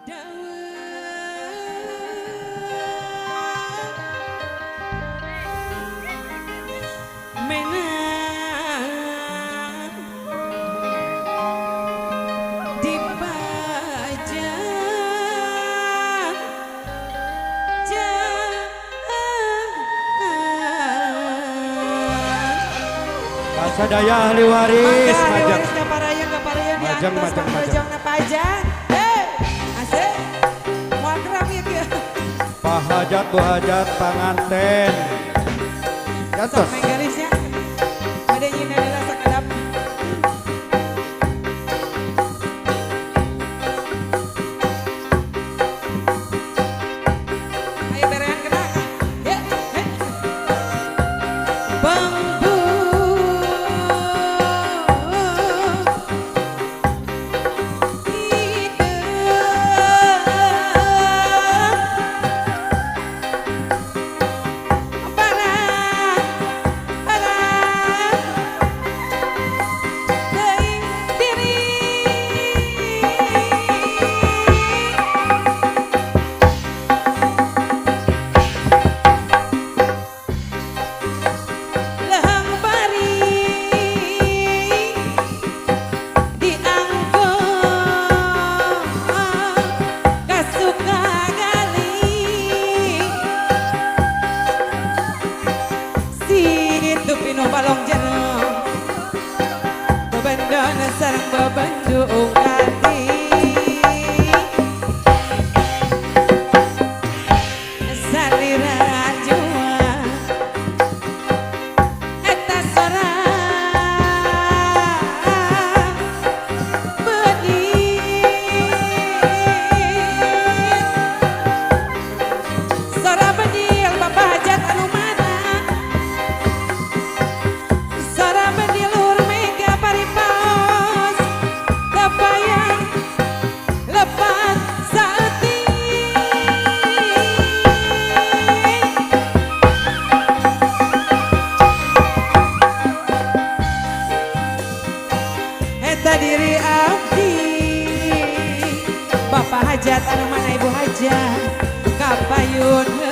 Menang dipajang Kasadaya ahli waris majang. Majang, majang, majang. Pajang. Hei, asik. Moal gerak ieu kieu. Pahajat, bu hajat, panganten. Sok menggerisnya. Bade nyieun heula sakedap. Ayo berean kena. Ya, hei. Bambu balong jero bebendon sareng bebendung ati salira jua eta sora bedil sora bedil bapak hajat anu mana sora bedil mega paripaos kapayang lepat saeutik eta diri abdi bapak hajat anu mana ibu hajat kapayun.